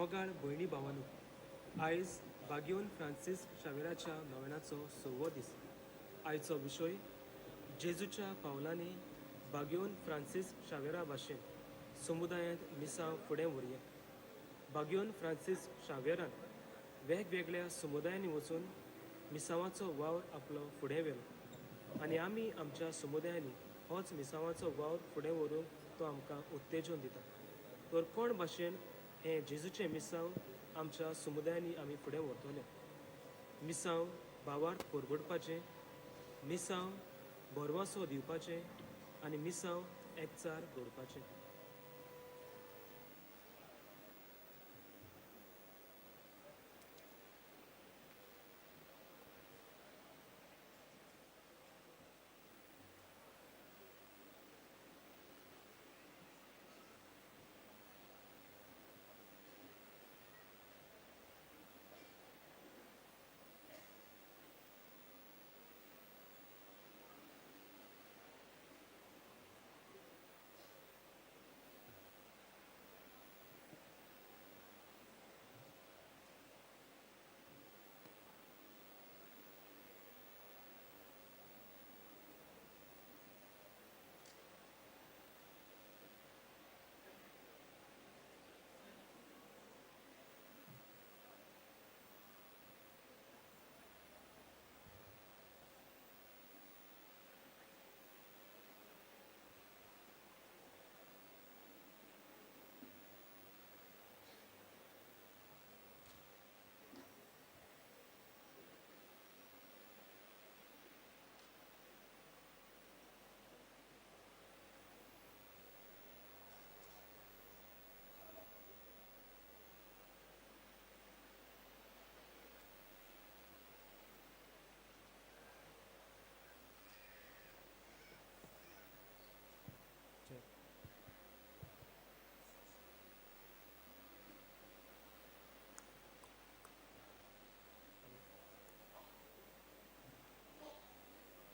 मोगाळ भयणी भावांनो, आयज बाग्योन फ्रांसीस शावेराच्या नवेनाचो सवो दीस. आयचो विशय जेजूच्या पावलांनी बाग्योन फ्रांसीस शावेरा भाशेन समुदायांत मिसांव फुडें व्हरया. बाग्योन फ्रांसीस शावेरान वेगवेगळ्या समुदायांनी वचून मिसांवाचो वावर आपलो फुडें व्हेलो आनी आमी आमच्या समुदायांनी होच मिसांवाचो वावर फुडें व्हरूंक तो आमकां उत्तेजन दिता. तर कोण भाशेन हें जेजूचें मिसांव आमच्या समुदायांनी आमी फुडें व्हरतले. मिसांव भावार्थ परगटपाचें, मिसांव भरवासो दिवपाचें आनी मिसांव एकचार घडपाचें.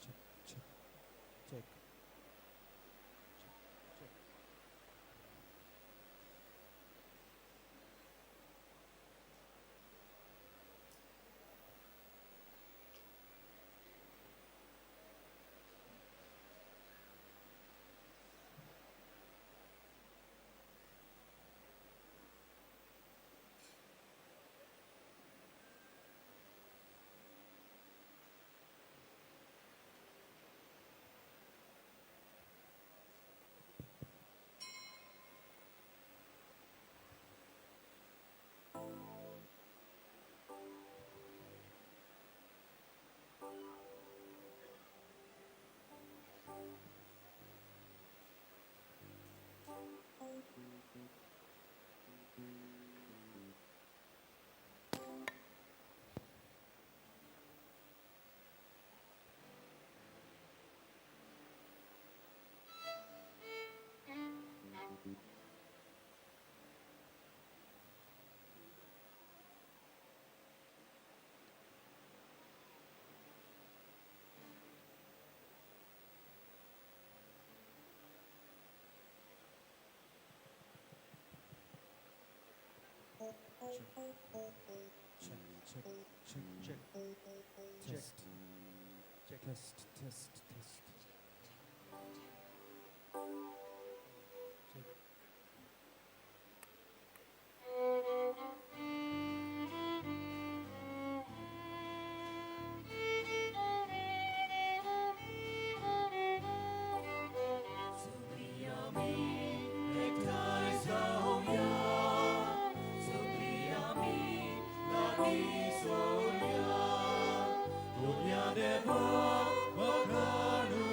Check, check, check. Check. Check, check, check, Check, test, check. Test, test, test. Check. सगळीं आमी एकठांय जावया, सगळीं आमी लागीं सरुया, दोनया देवा बखाणुया.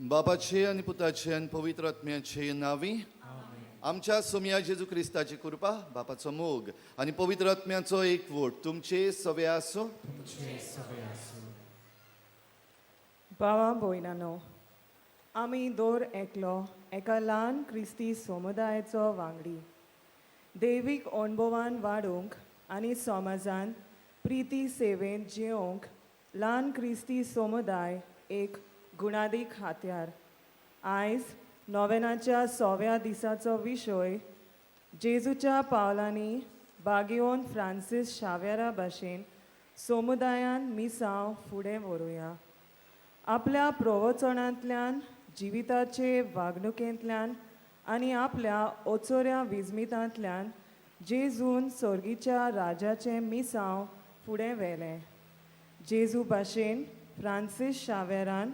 बापाचे आनी पुताचे आनी पवित्र आत्म्याचे नांवी. आमच्या सोमया जेजू क्रिस्ताची कृपा, बापाचो मोग आनी पवित्र आत्म्याचो एकवट तुमचे सवे आसूं. तुमचे सवे आसूं. भावा भयणांनो, आमी दर एकलो एका ल्हान क्रिस्ती समुदायाचो वांगडी. दैवीक अणभवान वाडूंक आनी समाजान प्रिती सेवेंत जियोवंक ल्हान क्रिस्ती समुदाय एक गुणादीक हात्यार. आयज नोवेनाच्या सव्या दिसाचो विशय, जेजूच्या पावलांनी बागेवन फ्रांसीस शाव्यारा भाशेन समुदायान मिसांव फुडें व्हरुया. आपल्या प्रवचनांतल्यान, जिविताचे वागणुकेंतल्यान आनी आपल्या ओचोऱ्या विजमितांतल्यान जेजून सर्गीच्या राजाचें मिसांव फुडें व्हेलें. जेजू भाशेन फ्रांसीस शावेरान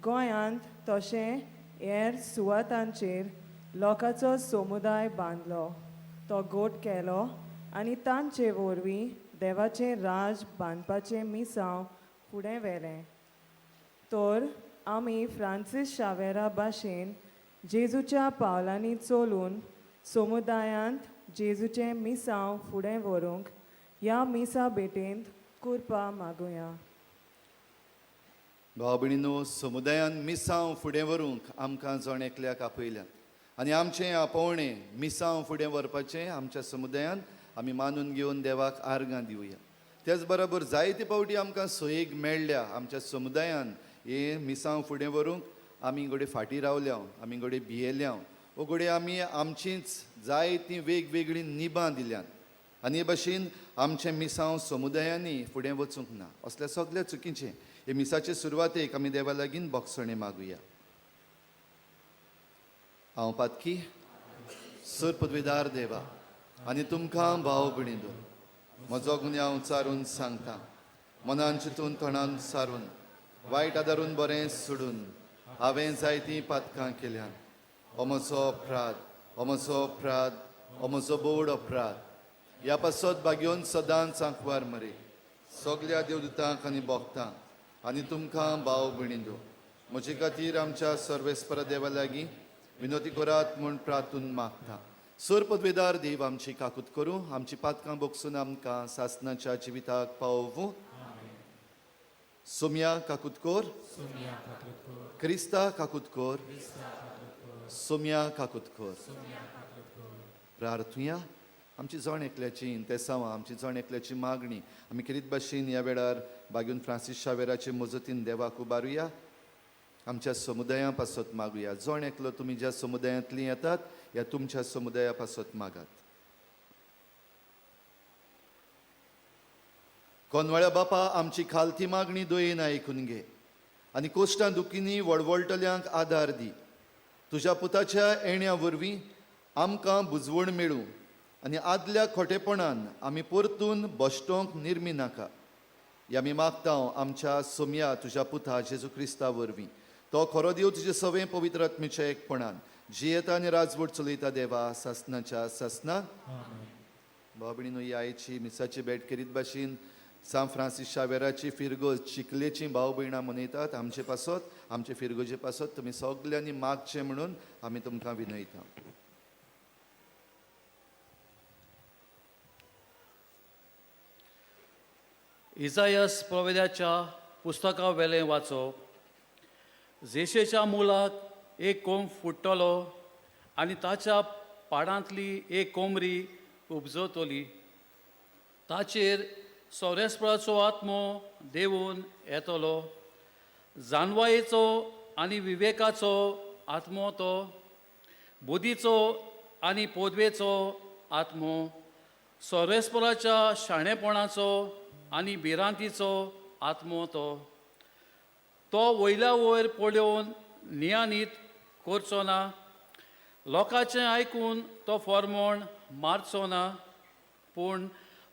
गोंयांत तशें हेर सुवातांचेर लोकांचो समुदाय बांदलो, तो गोट केलो आनी तांचे वरवीं देवाचें राज बांदपाचें मिसांव फुडें व्हेलें. तर आमी फ्रांसीस शावेरा भाशेन जेजूच्या पावलांनी चलून समुदायांत जेजूचें मिसांव फुडें व्हरूंक ह्या मिसा भेटेंत कुरपा मागुया. भाव भयणीनो, समुदायान मिसांव फुडें व्हरूंक आमकां जण एकल्याक आपयल्यात आनी आमचें आपोवणें मिसांव फुडें व्हरपाचें आमच्या समुदायान आमी मानून घेवन देवाक आर्गां दिवया. त्याच बरोबर जायते फावटी आमकां सोयेक मेळ्ळ्या आमच्या समुदायान हें मिसांव फुडें व्हरूंक. आमी घडये फाटीं रावल्या, आमी घडये भियेल्या वो घडये आमी आमचींच जायतीं वेगवेगळीं निबां दिल्यात आनी हे भाशेन आमचें मिसांव समुदायांनी फुडें वचूंक ना. असल्या सगल्या चुकीचें हे मिसाचे सुरवातेक आमी देवा लागीं बोगसणें मागुया. हांव पातकी सर पदवीदार देवा आनी तुमकां भाव भयणींनो, म्हजो गुन्यांव चारून सांगता. मनान चिंतून, तोंडान सारून, वायट आदारून, बरें सोडून हांवें जायतीं पातकां केल्यात. हो म्हजो अपराध, हो म्हजो अपराध, हो म्हजो बोड अपराध. ह्या पासत भाग्योन सदांच आंकवार मरे, सगल्या देवदूतांक आनी भोगतांक आनी तुमकां भाव भयणींनो, म्हजे खातीर आमच्या सर्वेस्परा देवा लागीं विनोती करात म्हूण प्रार्थून मागता. सर पदवेदार देव आमची काकूत करूं, आमची पातकां बोगसून आमकां सासनाच्या जिविताक पावोवूं. सोमया काकूत कर. सोमया काकूत कर. क्रिस्ता काकूत कर. क्रिस्ता काकूत कर. सोमया काकूत कर. सोमया काकूत कर. प्रार्थुया. आमची जण एकल्याची इंतेसांवां, आमची जण एकल्याची मागणी आमी खेरीत भाशेन ह्या वेळार बागून फ्रांसीस शावेराचे मजतीन देवाक उबारुया. आमच्या समुदाया पासत मागुया. जण एकलो तुमी ज्या समुदायांतलीं येतात ह्या तुमच्या समुदाया पासत मागात. कोनवाळ्या बापा, आमची खालती मागणी दयेन आयकून घे आनी कोश्टां दुखींनी वळवळटल्यांक आदार दी. तुज्या पुताच्या येण्या वरवीं आमकां बुजवण मेळूं आनी आदल्या खोटेपणान आमी परतून बश्टोंक निर्मी नाका. ह्या आमी मागता आमच्या सोमया तुज्या पुता जेजू क्रिस्ता वरवीं. तो खरो देव, तुजे सवें पवित्र आत्मेच्या एकपणान जियेता आनी राजवट चलयता देवा सासनाच्या सासना. आमेन. भाव भयणीनो, ही आयची मिसाची भेट करीत भाशेन सांत फ्रांसीस शावेराची फिरगोज चिखलेची भाव भयणां मनयतात. आमचे पासत, आमचे फिरगोजे पासत तुमी सगल्यांनी मागचें म्हणून आमी तुमकां विनयता. इजायस प्रवेदाच्या पुस्तका वेलें वाचप. जेशेच्या मुलाक एक कोंब फुट्टलो आनी ताच्या पाडांतली एक कोमरी उपजतली. ताचेर सोरेस्पराचो आत्मो देवून येतलो, जानवायेचो आनी विवेकाचो आत्मो तो, बुद्धीचो आनी पोदवेचो आत्मो, सोरेस्पराच्या शाणेपणाचो आनी भिरांतीचो आत्मो तो. तो वयल्या वयर पळोवन नियानीत करचो ना, लोकांचें आयकून तो फॉर्मोण मारचो ना, पूण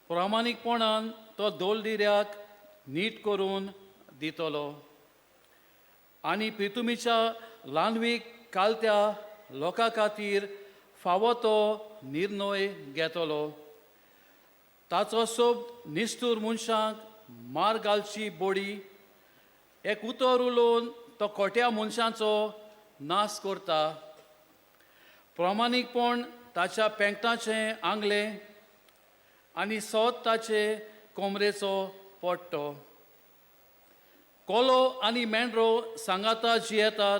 प्रामाणीकपणान तो दोलदिऱ्याक नीट करून दितलो आनी प्रितुमीच्या ल्हानवीक कालत्या लोकां खातीर फावो तो निर्णय घेतलो. ताचो सोब निश्ठूर मनशांक मार घालची बोडी, एक उतर उलोवन तो खोट्या मनशांचो नाश करता. प्रामाणीकपण ताच्या पेंकटाचें आंगलें आनी सोद ताचे कोमरेचो पडटो. कोलो आनी मेंढरो सांगाता जियेतात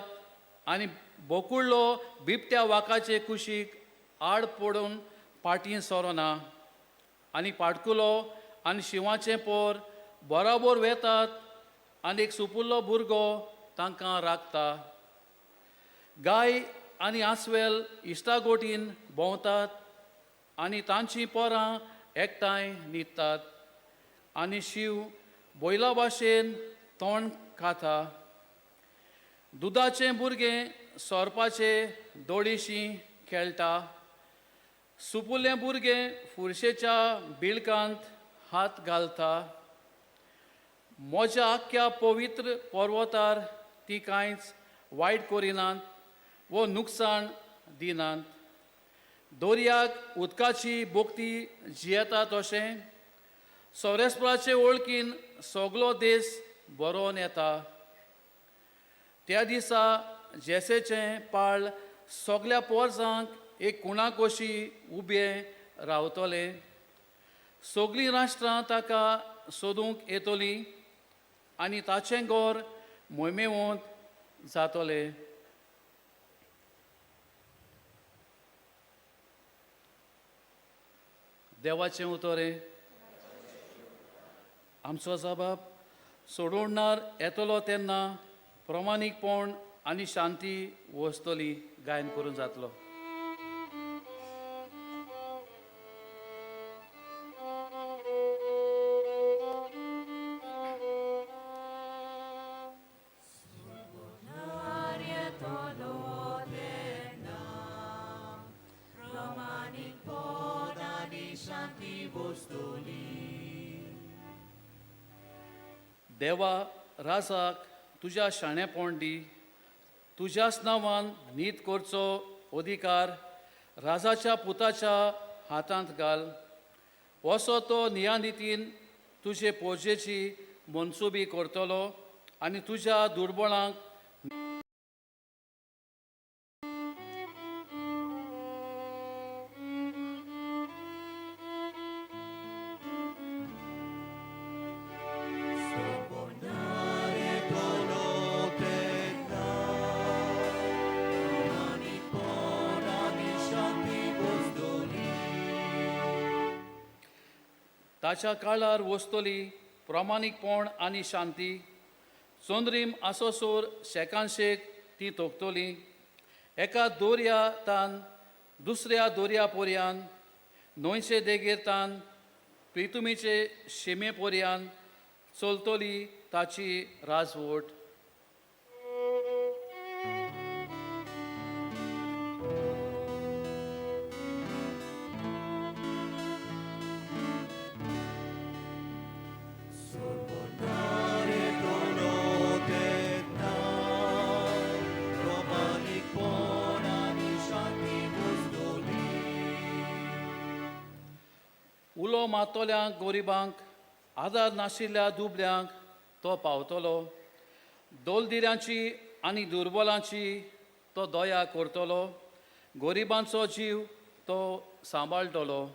आनी बोकुडलो बिबट्या वाकाचे कुशीक आड पडून पाटीं सोरना आनी पाटकुलो आनी शिंवाचें पोर बराबर वेतात आनी एक सुपुल्लो भुरगो तांकां राखता. गाय आनी आस्वेल इश्टागोटीन भोंवतात आनी तांचीं पोरां एकठांय न्हिदतात आनी शींव बैला भाशेन तोंड खाता. दुदाचें भुरगें सोरपाचे दोळीशी खेळटा. सुपुल्लें भुरगें फुरशेच्या बिळकांत हात घालता. म्हज्या आख्ख्या पवित्र पर्वतार ती कांयच वायट करिनात वो नुकसाण दिनात. दर्याक उदकाची बोगती जियेता तशें सोरेस्पराचे वळखीन सगलो देश बरोवन येता. त्या दिसा जेसेचें पाळ सगल्या पोरसांक एक कुणाकोशी उबें रावतलें. सगलीं राष्ट्रां ताका सोदूंक येतलीं आनी ताचें गोर मोहिमेवंत जातलें. देवाचें उतरें आमचो जबाब सोडवणार येतलो तेन्ना प्रमाणीकपण आनी शांती वसतली. गायन करून जातलो. देवा राजाक तुज्या शाणेपण दी. तुज्याच नांवान नीत करचो अधिकार राजाच्या पुताच्या हातांत घाल. असो तो नियानितीन तुजे पोजेची मनसुबी करतलो आनी तुज्या दुर्बळांक ताच्या काळार वसतली प्रामाणीकपण आनी शांती. चंद्रीम आसोसोर शेकानशेक ती तोखतली. एका दोरया तान दुसऱ्या दोरया पोरयान न्हंयचे देगेर तान प्रितुमीचे शिमे पोरयान चलतली ताची राजवट. उलो मारतल्यांक गरिबांक आदार नाशिल्ल्या दुबल्यांक तो पावतलो. दोलदिऱ्यांची आनी दुर्बलांची तो दया करतलो. गरिबांचो जीव तो सांबाळटलो.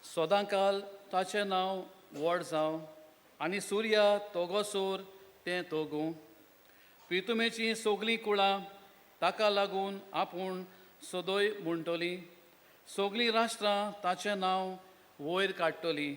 सदांकाल ताचें नांव व्हड जावं आनी सुर्या तोगोसोर तें तोगूं. प्रितुमेचीं सगलीं कुळां ताका लागून आपूण सदय म्हणटलीं. सगलीं राष्ट्रां ताचें नांव वयर काडटलीं.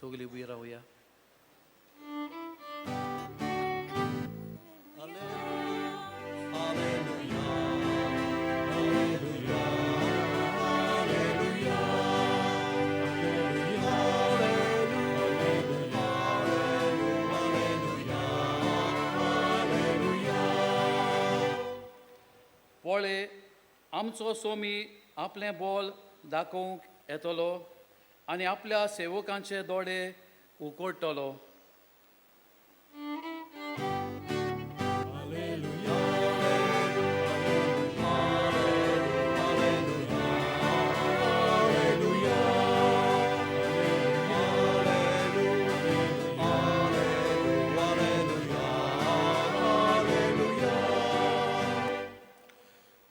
सगलीं उबी रावया. आमचो सोमी आपलें बोल दाखोवंक येतलो आनी आपल्या सेवकांचे दोळे उकडटलो.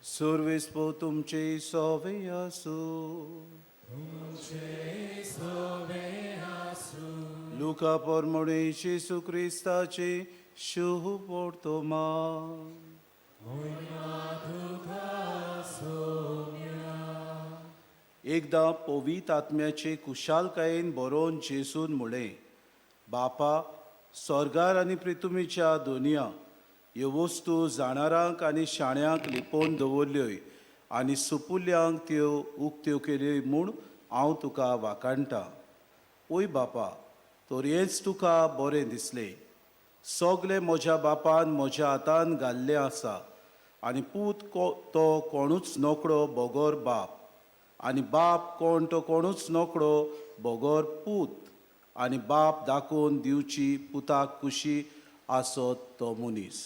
सुर्विस्पो तुमचे सोवे आसूं. लुका पोरमोणे जेसू क्रिस्ताचे शुभ वर्तमान. एकदां पवित्र आत्म्याचे कुशालकायेन बरोवन जेसून म्हळें, बापा, स्वर्गार आनी पृथ्वीच्या दोनया ह्यो वस्तू जाणारांक आनी शाण्यांक लिपोवन दवरल्योय आनी सुपुल्यांक त्यो उक्त्यो केल्यो म्हूण हांव तुका वाखाणटा. ओय बापा, तर हेंच तुका बरें दिसलें. सगलें म्हज्या बापान म्हज्या हातान घाल्लें आसा आनी पूत तो कोणूच नोकळो बगर बाप, आनी बाप कोण तो कोणूच नोकळो बगर पूत, आनी बाप दाखोवन दिवची पुताक कुशी आसत तो मनीस.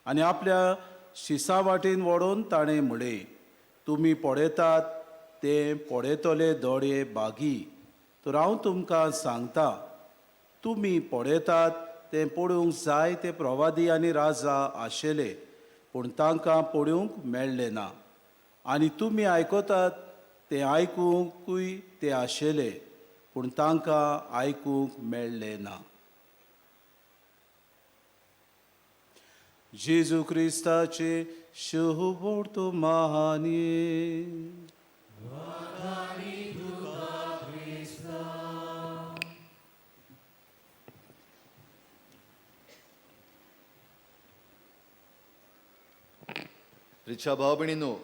आनी आपल्या शिसा वाटेन वडोवन ताणें म्हळें, तुमी पळयतात ते पळयतले दोळे बागी, तर हांव तुमकां सांगता, तुमी पळयतात ते पळोवंक जाय ते प्रवादी आनी राजा आशिल्ले, पूण तांकां पळोवंक मेळ्ळें ना. आनी तुमी आयकतात ते आयकुंकूय ते आशिल्ले, पूण तांकां आयकूंक मेळ्ळें ना. जेजू क्रिस्ताचे शुभ वर्तमानी. रिचा भाव भयणीनो,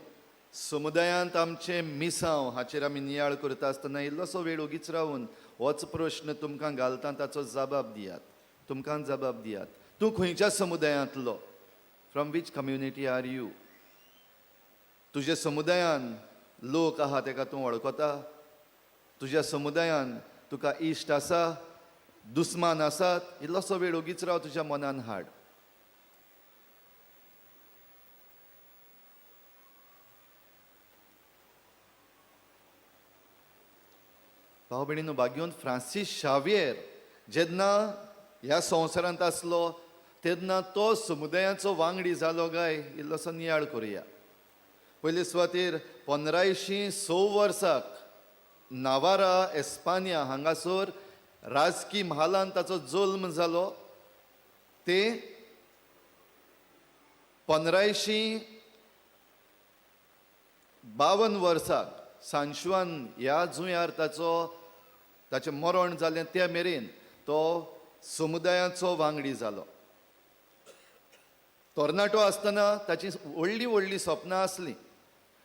समुदायांत आमचें मिसांव हाचेर आमी नियाळ करता आसतना इल्लोसो वेळ ओगीच रावन होच प्रश्न तुमकां घालता, ताचो जबाब दियात, तुमकां जबाब दियात. तूं खंयच्या समुदायांतलो? From which community are you? तुज्या समुदायान लोक आहा तेका तूं वळखता? तुज्या समुदायान तुका इश्ट आसा, दुस्मान आसात? इल्लोसो वेळ ओगीच राव, तुज्या मनान हाड. भाव भयणीनो, भाग्योन फ्रांसीस शाव्येर जेन्ना ह्या संवसारांत आसलो तेन्ना तो समुदायाचो वांगडी जालो काय इल्लोसो नियाळ करुया. पयले सुवातेर 1506 वर्साक नावारा एस्पानिया हांगासर राजकी म्हालान ताचो जल्म जालो. ते 1552 वर्साक सांशवान ह्या जुंयार ताचो ताचें मरण जालें त्या मेरेन तो समुदायाचो वांगडी जालो. तरणाटो आसतना ताची व्हडलीं व्हडलीं सपनां आसलीं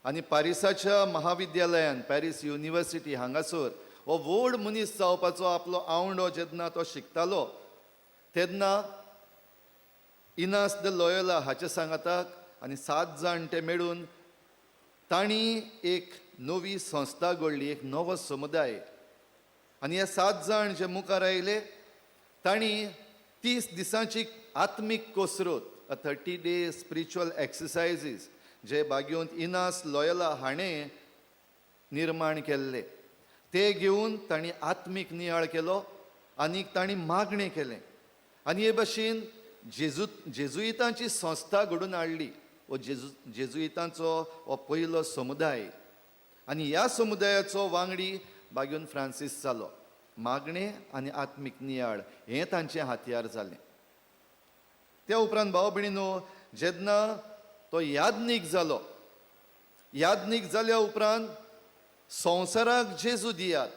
आनी पारिसाच्या महाविद्यालयान, पॅरीस युनिवर्सिटी हांगासर हो व्हड मनीस जावपाचो आपलो आवंडो जेन्ना तो शिकतालो तेन्ना इनास the Loyola हाच्या सांगाताक आनी 7 जाण ते मेळून तांणी एक नवी संस्था घडली, एक नवो समुदाय. आनी हे 7 जाण जे मुखार आयले तांणी 30 दिसांची आत्मीक कसरत, अ 30 डे स्पिरिच्युअल एक्सरसायजीस जे बागेवंत इनास लॉयला हाणें निर्माण केल्ले ते घेवन तांणी आत्मीक नियाळ केलो आनी तांणी मागणें केलें. आनी हे भशेन जेजुइतांची संस्था घडून हाडली. हो जेजुइतांचो हो पयलो समुदाय आनी ह्या समुदायाचो वांगडी बागेवन फ्रांसीस जालो. मागणें आनी आत्मीक नियाळ हें तांचें हातयार जालें. त्या उपरांत भाव भयणीनो, जेन्ना तो याज्ञीक जालो, याज्ञीक जाल्या उपरांत संवसाराक जेजू दियात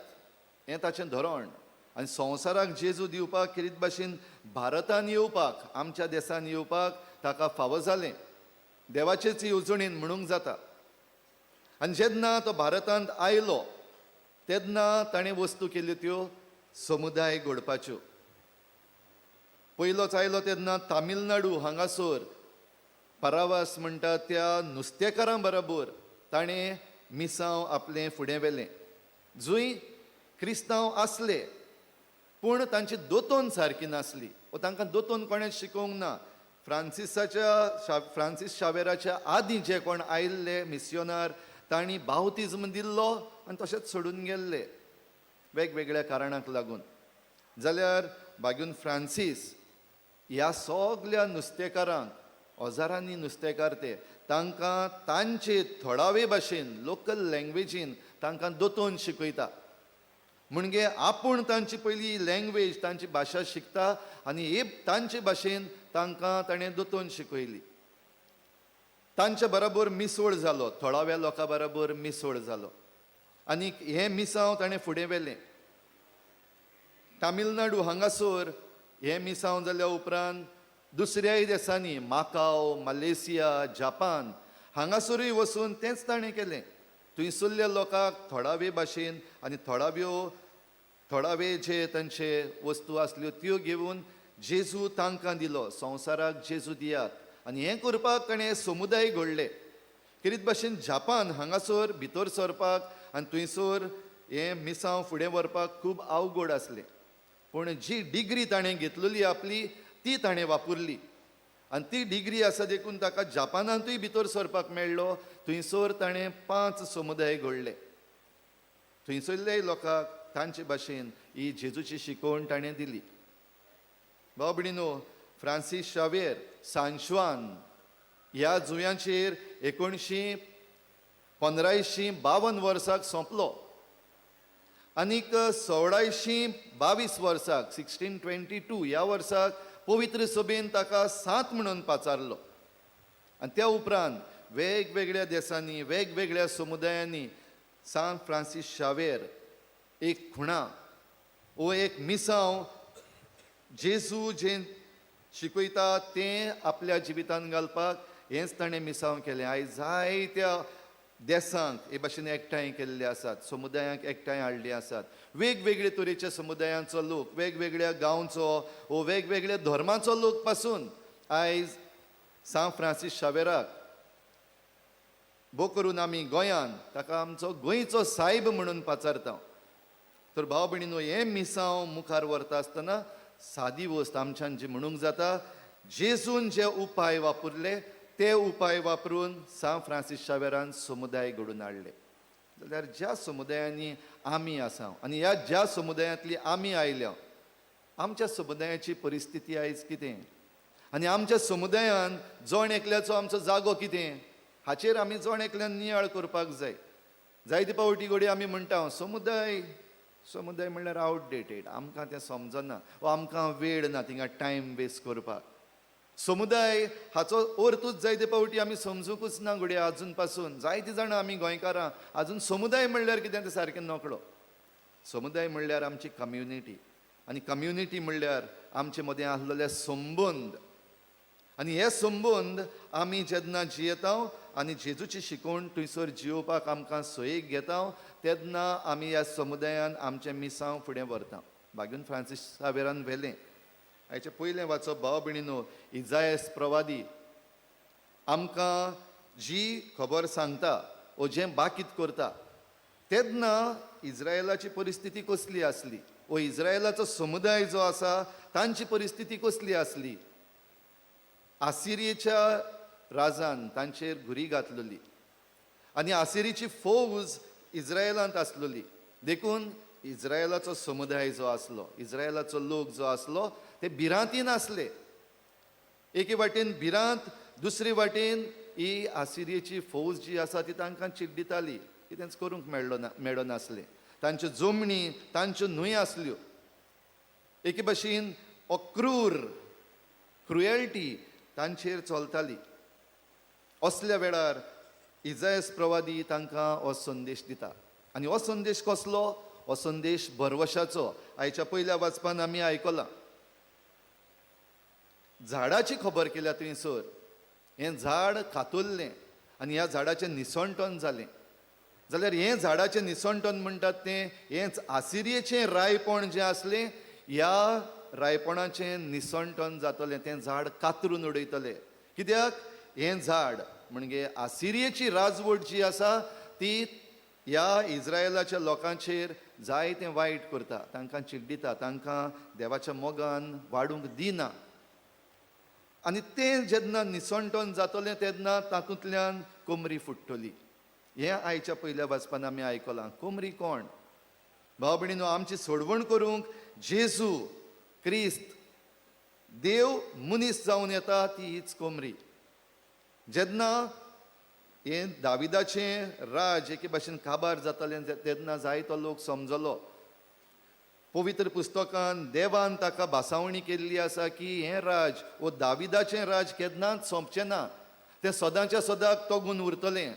हें ताचें धोरण. आनी संवसाराक जेजू दिवपाक खेरीत भाशेन भारतान येवपाक, आमच्या देसान येवपाक ताका फावो जालें, देवाचेच येवजणेन म्हणूंक जाता. आनी जेन्ना तो भारतांत आयलो तेन्ना ताणें वस्तू केल्यो त्यो समुदाय घडपाच्यो. पयलोच आयलो तेन्ना तामिळनाडू हांगासर परावास म्हणटा त्या नुस्तेकारां बरोबर ताणें मिसांव आपलें फुडें व्हेलें, जंय क्रिस्तांव आसले पूण तांची दोतोन सारकी नासली वो तांकां दोतोन कोणें शिकोवंक ना. फ्रांसीस शावेराच्या आदीं जे कोण आयिल्ले मिसियोनार तांणी बावतिज्म दिल्लो आनी तशेंच सोडून गेल्ले वेगवेगळ्या कारणांक लागून. जाल्यार बागून फ्रांसीस ह्या सगल्या नुस्तेकारांक, हजारांनी नुस्तेकार ते, तांकां तांचे थळावे भाशेन लोकल लँग्वेजीन तांकां दोतोन शिकयता. म्हणजे आपूण तांची पयली लँग्वेज, तांची भाशा शिकता आनी हे तांचे भाशेन तांकां ताणें दोतोन शिकयली. तांचे बरोबर मिसोळ जालो, थळाव्या लोकां बरोबर मिसोळ जालो आनी हें मिसांव ताणें फुडें व्हेलें. तामिळनाडू हांगासर हें मिसांव जाल्या उपरांत दुसऱ्याय देसांनी माकाव, मलेशिया, जापान हांगासरूय वचून तेंच ताणें केलें. थंयसरल्या लोकांक थळावे भाशेन आनी थळावे जे तांचे वस्तू आसल्यो त्यो घेवन जेजू तांकां दिलो, संवसाराक जेजू दियात. आनी हें करपाक ताणें समुदाय घडले. खेरीत भाशेन जापान हांगासर भितर सरपाक आनी थंयसर हें मिसांव फुडें व्हरपाक खूब अवघड आसलें, पूण जी डिग्री ताणें घेतलेली आपली ती ताणें वापरली आनी ती डिग्री आसा देखून ताका जापानांतूय भितर सरपाक मेळ्ळो. थंयसर ताणें 5 समुदाय घडले. थंयसरल्याय लोकांक तांचे भाशेन ही जेजूची शिकवण ताणें दिली. भाव भयणीनो, फ्रांसीस शावेर सांशवान ह्या जुंव्यांचेर 1552 वर्साक सोंपलो आनीक 1622 वर्साक 1622 ह्या वर्साक पवित्र सभेन ताका सांत म्हणून पाचारलो. आनी त्या उपरांत वेगवेगळ्या देसांनी वेगवेगळ्या समुदायांनी सांत फ्रांसीस शावेर एक खुणा वो एक मिसांव जेजू जें शिकयता तें आपल्या जिवितान घालपाक हेंच ताणें मिसांव केलें. आयज जायत्या देसांक हे भाशेन एकठांय केल्ले आसात, समुदायांक एकठांय हाडले आसात. वेगवेगळे तरेच्या समुदायांचो लोक, वेगवेगळ्या गांवचो वो वेगवेगळ्या धर्माचो लोक पासून आयज सांत फ्रांसीस शावेराक भो करून आमी गोंयान ताका आमचो गोंयचो सायब म्हणून पाचारता. तर भाव भयणीनो, हें मिसांव मुखार व्हरता आसतना सादी वस्त आमच्यान जी म्हणूंक जाता, जेजून जे उपाय वापरले ते उपाय वापरून सांत फ्रांसीस शावेरान समुदाय घडोवन हाडले. जाल्यार ज्या समुदायांनी आमी आसा आनी ह्या ज्या समुदायांतली आमी आयल्या, आमच्या समुदायाची परिस्थिती आयज कितें आनी आमच्या समुदायान जण एकल्याचो आमचो जागो कितें हाचेर आमी जण एकल्यान नियाळ करपाक जाय. जायते पावटी घडये आमी म्हणटा समुदाय, समुदाय म्हणल्यार आवटडेटेड, आमकां तें समजना वा आमकां वेळ ना थिंगा टायम वेस्ट करपाक. समुदाय हाचो अर्थूच जायते पावटी आमी समजुकूच ना घडये आजून पासून. जायतीं जाणां आमी गोंयकारां आजून समुदाय म्हणल्यार कितें तें सारकें नकळो. समुदाय म्हणल्यार आमची कम्युनिटी आनी कम्युनिटी म्हणल्यार आमचे मदें आसलेले संबंद आनी हे संबंद आमी जेन्ना जियेता आनी जेजूची शिकवण थंयसर जियोवपाक आमकां सोयीक घेता तेन्ना आमी ह्या समुदायान आमचें मिसांव फुडें व्हरता. बागून फ्रांसीस सावेरान व्हेलें. आयचें पयलें वाचप भाव भयणीनो, इजायस प्रवादी आमकां जी खबर सांगता वो जें बाकीत करता तेन्ना इज्रायलाची परिस्थिती कसली आसली वो इज्रायलाचो समुदाय जो आसा तांची परिस्थिती कसली आसली. आसिरियेच्या राजान तांचेर घुरी घातलेली आनी आसिरीची फौज इज्रायलांत आसलेली, देखून इज्रायलाचो समुदाय जो आसलो, इज्रायलाचो लोक जो आसलो ते भिरांतीन आसले. एके वाटेन भिरांत, दुसरे वाटेन ही आसिरियेची फौज जी आसा ती तांकां चिड्डिताली, कितेंच करूंक मेळनासलें. तांच्यो जमणी, तांच्यो न्हंय आसल्यो. एके भाशेन अक्रूर क्रुएल्टी तांचेर चलताली. असल्या वेळार इजायस प्रवादी तांकां हो संदेश दिता आनी हो संदेश कसलो? हो संदेश भरवशाचो. आयच्या पयल्या वाचपान आमी आयकलां, झाडाची खबर केल्या थंयसर. हें झाड कातुल्लें आनी ह्या झाडाचें निसणटन जालें. जाल्यार हें झाडाचें निसणटन म्हणटात तें हेंच आसिरियेचें रायपण जें आसलें, ह्या रायपणाचें निसणटन जातलें, तें झाड कातरून उडयतले. कित्याक? हें झाड म्हणजे आसिरियेची राजवट जी आसा ती ह्या इस्रायलाच्या लोकांचेर जायतें वायट करता, तांकां चिड्डिता, तांकां देवाच्या मोगान वाडूंक दिना. आनी तें जेन्ना निसणटोन जातलें तेन्ना तातूंतल्यान कोमरी फुट्टली. हें आयच्या पयल्या वाचपान आमी आयकलां. कोमरी कोण? भाव भयणीनो, आमची सोडवण करूंक जेजू क्रिस्त देव मनीस जावन येता ती हीच कोमरी. जेन्ना हें दाविदाचें राज एके भाशेन काबार जातालें तेन्ना जायतो लोक समजलो. पवित्र पुस्तकान देवान ताका भासावणी केल्ली आसा की हें राज वो दाविदाचें राज केन्नाच सोंपचें ना, तें सदांच्या सदाक तगून उरतलें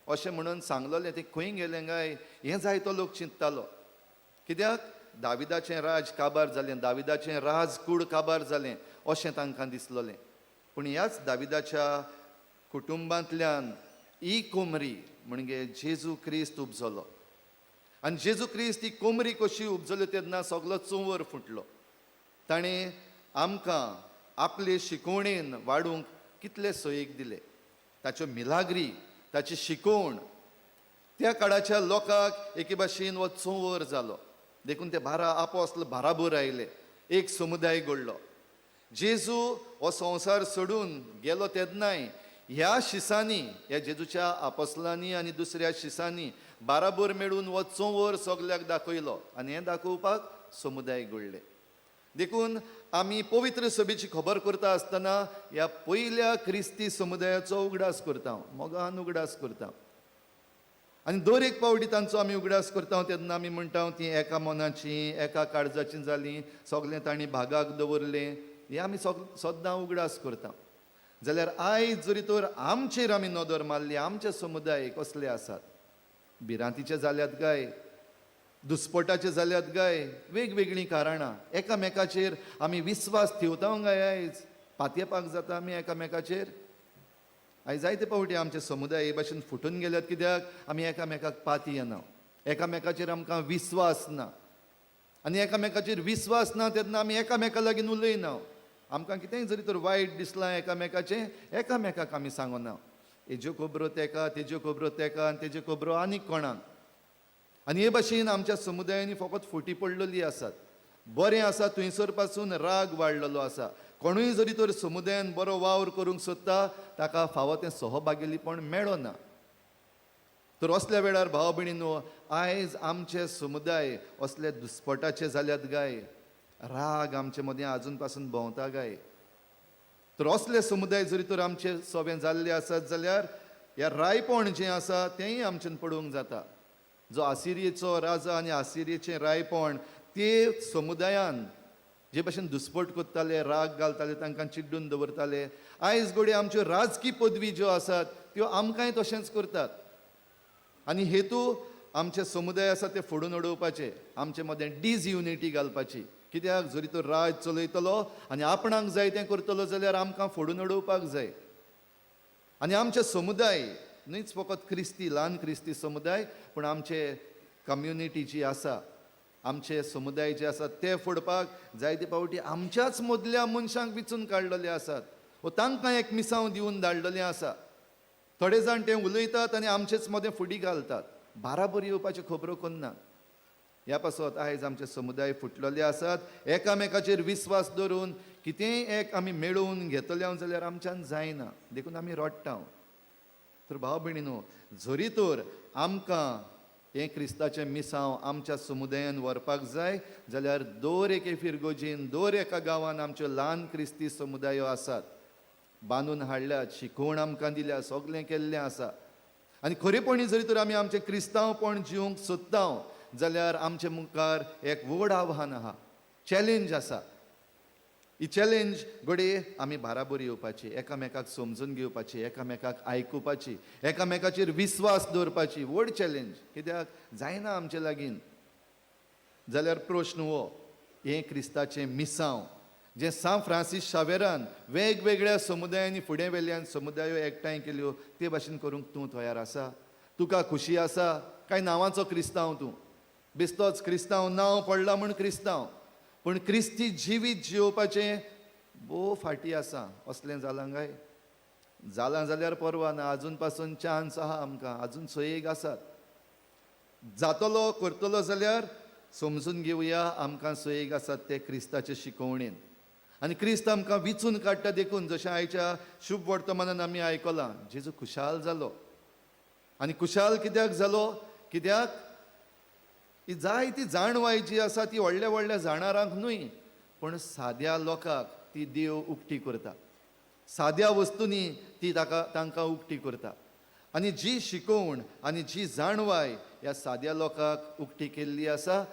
अशें म्हणून सांगलेलें. तें खंय गेलें काय हें जायतो लोक चिंततालो. कित्याक दाविदाचें राज काबार जालें, दाविदाचें राजकूड काबार जालें अशें तांकां दिसलेलें. पूण ह्याच दाविदाच्या कुटुंबांतल्यान ही कोमरी म्हणजे जेजू क्रिस्त उपजलो. आनी जेजू क्रिस्त ही कोमरी कशी उपजली तेन्ना सगलो चंवर फुटलो. ताणें आमकां आपले शिकवणेन वाडूंक कितले सोयीक दिले. ताच्यो मिलाग्री, ताची शिकवण त्या काळाच्या लोकांक एके भाशेन हो चंवर जालो. देखून ते बारा आपोस्ल बाराबोर आयले, एक समुदाय घडलो. जेजू हो संवसार सोडून गेलो तेन्नाय ह्या शिसांनी, ह्या जेजूच्या आपोस्लांनी आनी दुसऱ्या शिसांनी बाराबोर मेळून हो चंवर सगल्याक दाखयलो आनी हें दाखोवपाक समुदाय घडले. देखून आमी पवित्र सभेची खबर करता आसतना ह्या पयल्या क्रिस्ती समुदायाचो उगडास करता, मोगान उगडास करता. आनी दर एक पावटी तांचो आमी उगडास करता तेन्ना आमी म्हणटा ती एका मनाची एका काळजाची जाली, सगळें तांणी भागाक दवरलें, हें आमी सद्दां उगडास करता. जाल्यार आयज जरी तर आमचेर आमी नदर मारली, आमचे समुदाय कसले आसात? भिरांतीचे जाल्यात काय, दुस्पटाचे जाल्यात काय, वेगवेगळीं कारणां. एकामेकाचेर आमी विस्वास ठेवता काय आयज? पातयेपाक जाता आमी एकामेकाचेर? आयज जायते पावटी आमचे समुदाय हे भाशेन फुटून गेल्यात. कित्याक आमी एकामेकाक पाती येना, एकामेकाचेर आमकां विस्वास ना. आनी एकामेकाचेर विस्वास ना तेन्ना आमी एकामेका लागीं उलयना. आमकां कितेंय जरी तर वायट दिसलां एकामेकाचें, एकामेकाक आमी सांगना. हेज्यो खबरो तेका, तेज्यो खबरो तेका, आनी तेज्यो खबरो आनीक कोणाक. आनी हे भाशेन आमच्या समुदायांनी फकत फुटी पडलेली आसात. बरें आसा थंयसर पासून राग वाडलेलो आसा. कोणूय जरी तर समुदायान बरो वावर करूंक सोदता ताका फावो तें सहभागीपण मेळना. तर असल्या वेळार भाव भयणीनो, आयज आमचे समुदाय असले दुस्पटाचे जाल्यात गाय, राग आमचे मदीं आजून पासून भोंवता गाय. तर असले समुदाय जरी तर आमचे सोबे जाल्ले आसात जाल्यार ह्या रायपण जें आसा तेंय आमच्यान पडूंक जाता. जो आसिरियेचो राजा आनी आसिरियेचें रायपण ते समुदायान जे भाशेन दुस्पट करताले, राग घालताले, तांकां चिड्डून दवरताले. आयज घडये आमच्यो राजकी पदवी ज्यो आसात त्यो आमकांय तशेंच करतात. आनी हेतू आमचे समुदाय आसा ते फोडून उडोवपाचे, आमचे मदें डिसयुनिटी घालपाची. कित्याक जरी तो राज चलयतलो आनी आपणाक जाय तें करतलो जाल्यार आमकां फोडून उडोवपाक जाय. आनी आमचे समुदाय न्हयच फकत क्रिस्ती, ल्हान क्रिस्ती समुदाय, पूण आमचे कम्युनिटी जी आसा, आमचे समुदाय जे आसा ते फोडपाक जायते पावटी आमच्याच मदल्या मनशांक विचून काडलेले आसात वो तांकां एक मिसांव दिवन धाडलेलें आसा. थोडे जाण ते उलयतात आनी आमचेच मदें फुडी घालतात, बाराबर येवपाच्यो खबरो करना. ह्या पासत आयज आमचे समुदाय फुटलेले आसात. एकामेकाचेर विस्वास दवरून कितेंय एक आमी मेळोवन घेतले जाल्यार आमच्यान जायना, देखून आमी रडटा. तर भाव भयणीनो, जरी तर आमकां हें क्रिस्ताचें मिसांव आमच्या समुदायान व्हरपाक जाय जाल्यार दर एके फिरगोजीन, दर एका गांवान आमच्यो ल्हान क्रिस्ती समुदायो आसात, बांदून हाडल्यात, शिकवण आमकां दिल्या, सगळें केल्लें आसा. आनी खरेपणी जरी तर आमी आमचें क्रिस्तांवपण जिवंक सोदता जाल्यार आमचे मुखार एक व्हड आव्हान आहा, चॅलेंज आसा. ही चॅलेंज घडये आमी बाराबर येवपाची, एकामेकाक समजून घेवपाची, एकामेकाक आयकुपाची, एकामेकाचेर विस्वास दवरपाची व्हड चॅलेंज. कित्याक जायना आमचे लागीं. जाल्यार प्रश्न हो, हें क्रिस्ताचें मिसांव जें सांत फ्रांसीस शावेरान वेगवेगळ्या समुदायांनी फुडें वेल्यान समुदायो एकठांय केल्यो ते भाशेन करूंक तूं तयार आसा? तुका खुशी आसा काय नांवाचो क्रिस्तांव तूं? बेस्तोच क्रिस्तांव नांव पडलां म्हूण क्रिस्तांव, पूण क्रिस्ती जिवीत जियोवपाचें भोव फाटी आसा. असलें जालां काय? जालां जाल्यार परवा ना, आजून पासून चान्स आहा आमकां, आजून सोयेक आसात. जातलो करतलो जाल्यार समजून घेवया आमकां सोयेक आसात ते क्रिस्ताचे शिकवणेन. आनी क्रिस्त आमकां विचून काडटा देखून जशें आयच्या शुभ वर्तमानान आमी आयकलां, जेजू खुशाल जालो. आनी खुशाल कित्याक जालो? कित्याक ही जायती जाणवाय जी आसा ती व्हडल्या व्हडल्या जाणारांक न्हय, पूण साद्या लोकांक ती देव उक्ती करता. साद्या वस्तूंनी ती तांकां उक्ती करता. आनी जी शिकोवण आनी जी जाणवाय ह्या साद्या लोकांक उक्ती केल्ली आसा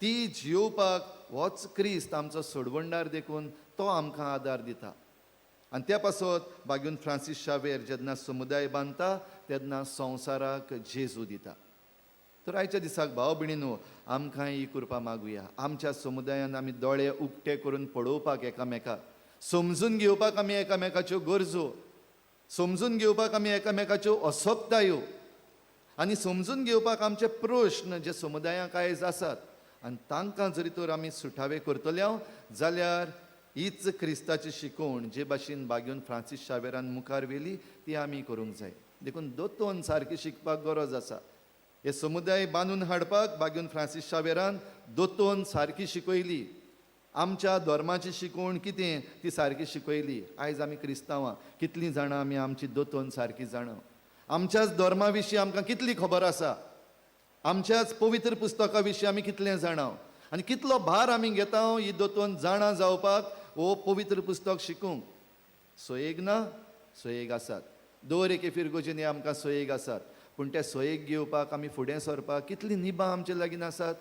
ती जियोवपाक होच क्रिस्त आमचो सोडवणदार देखून तो आमकां आदार दिता. आनी त्या पासत बागून फ्रांसीस शावेर जेन्ना समुदाय बांदता तेन्ना संवसाराक जेजू दिता. तर आयच्या दिसाक भाव भयणीनो आमकां ही कृपा मागुया. आमच्या समुदायान आमी दोळे उक्ते करून पळोवपाक, एकामेकाक समजून घेवपाक, आमी एकामेकाच्यो गरजो समजून घेवपाक, आमी एकामेकाच्यो असक्तायो आनी समजून घेवपाक आमचे प्रश्न जे समुदायांक आयज आसात आनी तांकां जरी तर आमी सुटावे करतले जाल्यार हीच क्रिस्ताची शिकवण जे भाशेन बागेवन फ्रांसीस शावेरान मुखार व्हेली ती आमी करूंक जाय. देखून दोतोन सारकी शिकपाक गरज आसा. हे समुदाय बांदून हाडपाक बागेवन फ्रांसीस शावेरान दोतोन सारकी शिकयली. आमच्या धर्माची शिकवण कितें ती सारकी शिकयली. आयज आमी क्रिस्तांवां कितलीं जाणां आमी आमची दोतोन सारकी जाणां? आमच्याच धर्मा विशीं आमकां कितली खबर आसा? आमच्याच पवित्र पुस्तका विशीं आमी कितलें जाणां? आनी कितलो भार आमी घेता ही दोतोन जाणा जावपाक हो पवित्र पुस्तक शिकूंक? सोयेग ना, सोयेग आसात. दर एके फिरगोजेनी आमकां सोयेग आसात, पूण त्या सोयेक घेवपाक आमी फुडें सरपाक कितलीं निबां आमचे लागीं आसात?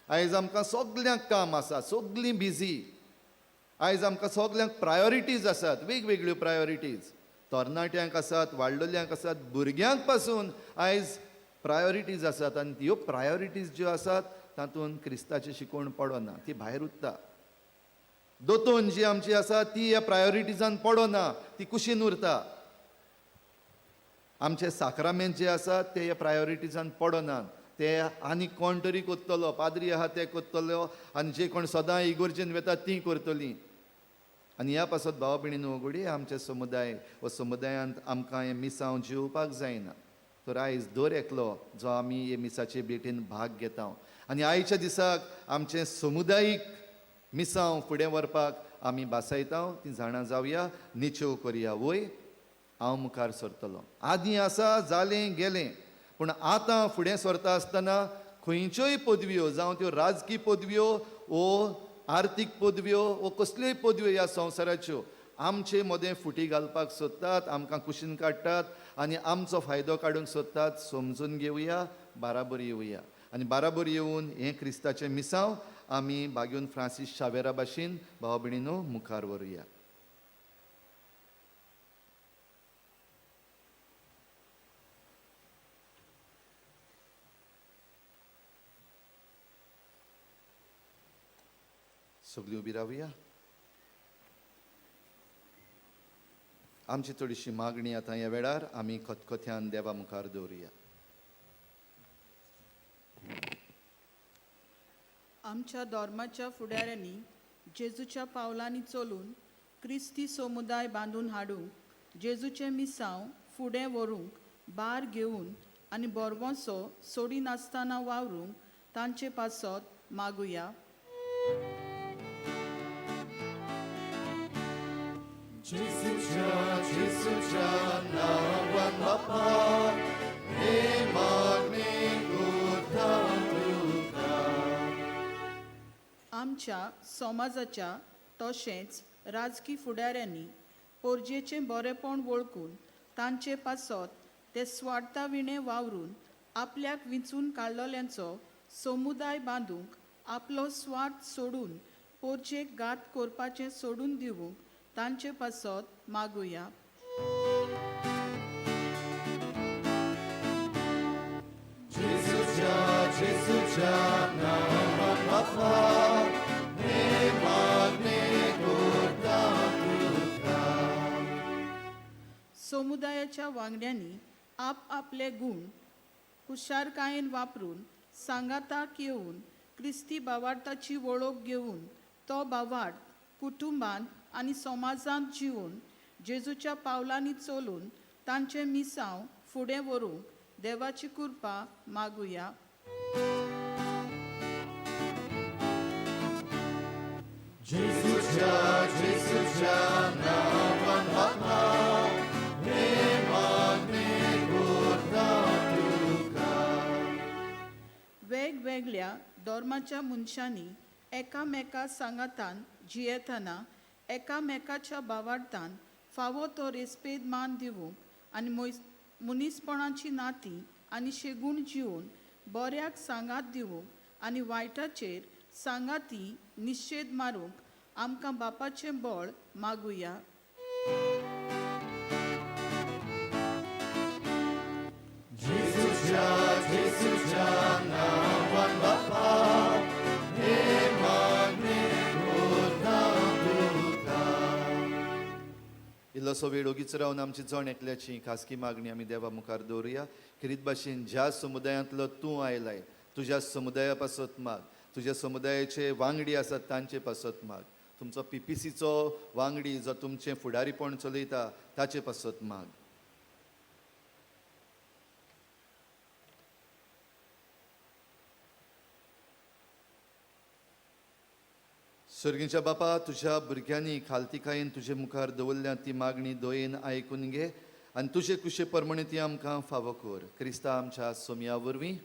आयज आमकां सगल्यांक काम आसा, सगलीं बिजी. आयज आमकां सगल्यांक प्रायोरिटीज आसात, वेगवेगळ्यो प्रायोरिटीज. तरणाट्यांक आसात, वाडलेल्यांक आसात, भुरग्यांक पासून आयज प्रायोरिटीज आसात. आनी ह्यो प्रायोरिटीज ज्यो आसात तातूंत क्रिस्ताची शिकवण पडना, ती भायर उरता. दोतोन जी आमची आसा ती ह्या प्रायोरिटीजान पडना, ती कुशीन उरता. आमचे साक्रामेंत जे आसात ते ह्या प्रायोरिटीजान पडनात, ते आनी कोण तरी करतलो, पाद्री आहा ते करतलो आनी जे कोण सदां इगोर्जेन वेतात तीं करतलीं. आनी ह्या पासत भाव भयणीनो घडये आमचे समुदाय हो समुदायांत आमकां हें मिसांव जिवपाक जायना. तर आयज दर एकलो जो आमी हे मिसाचे भेटीन भाग घेता आनी आयच्या दिसाक आमचें समुदायीक मिसांव फुडें व्हरपाक आमी भासायता, ती जाणा जावया, निचेव करया. वय हांव मुखार सरतलो. आदीं आसा जालें गेलें, पूण आतां फुडें सरता आसतना खंयच्योय पदव्यो, जावं त्यो राजकी पदव्यो वो आर्थीक पदव्यो वो कसल्योय पदव्यो ह्या संवसाराच्यो, आमचे मदें फुटी घालपाक सोदतात, आमकां कुशीन काडटात आनी आमचो फायदो काडूंक सोदतात. समजून घेवया, बाराबर येवया आनी बाराबर येवन हें क्रिस्ताचें मिसांव आमी बागेवन फ्रांसीस शावेरा भाशेन भाव भयणीनो मुखार व्हरुया. सगळीं उबी रावया. आमची थोडीशी मागणी आतां ह्या वेळार आमी खतखत्यान देवा मुखार दवरुया. आमच्या धर्माच्या फुडाऱ्यांनी जेजूच्या पावलांनी चलून क्रिस्ती समुदाय बांदून हाडूंक, जेजूचें मिसांव फुडें व्हरूंक भार घेवन आनी बोरवोसो सोडिनासतना वावरूंक तांचे पासत मागुया. जेजूच्या जेजूच्या नांवान बापा हे मागणें करता तुका. आमच्या समाजाच्या तशेंच राजकी फुडाऱ्यांनी पोरजेचें बरेपण वळखून तांचे पासत ते स्वार्था विणें वावरून आपल्याक विंचून काडलेल्यांचो समुदाय बांदूंक आपलो स्वार्थ सोडून पोरजेक घात करपाचें सोडून दिवंक तांचे पासत मागुया. जेजूच्या जेजूच्या नांवान बापा हे मागणें करता तुका. समुदायाच्या वांगड्यांनी आपआपले गूण हुशारकायेन वापरून सांगाताक येवन क्रिस्ती भावार्थाची वळख घेवन तो भावार्थ कुटुंबांत आनी समाजांत जिवन जेजूच्या पावलांनी चलून तांचें मिसांव फुडें व्हरूंक देवाची कृपा मागुया. वेगवेगळ्या धर्माच्या मनशांनी एकामेका सांगातान जियेतना एकामेकाच्या भावार्थान फावो तो रेस्पेद मान दिवंक आनी मनीसपणाची नातीं आनी शेगूण जिवन बऱ्याक सांगात दिवंक आनी वायटाचेर सांगाती निशेद मारूंक आमकां बापाचें बळ मागुया. इल्लोसो वेळ ओगीच रावन आमची जण एकल्याची खासगी मागणी आमी देवा मुखार दवरुया. खेरीत भाशेन ज्या समुदायांतलो तूं आयलाय तुज्या समुदाया पासत माग, तुज्या समुदायाचे वांगडी आसात तांचे पासत माग, तुमचो पीपीसीचो वांगडी जो तुमचें फुडारीपण चलयता ताचे पासत माग. सर्गीच्या बापा, तुज्या भुरग्यांनी खालतीकायेन तुजे मुखार दवरल्या ती मागणी दयेन आयकून घे आनी तुजे कुशे प्रमाणे ती आमकां फावो कर. क्रिस्ता आमच्या सोमया वरवीं.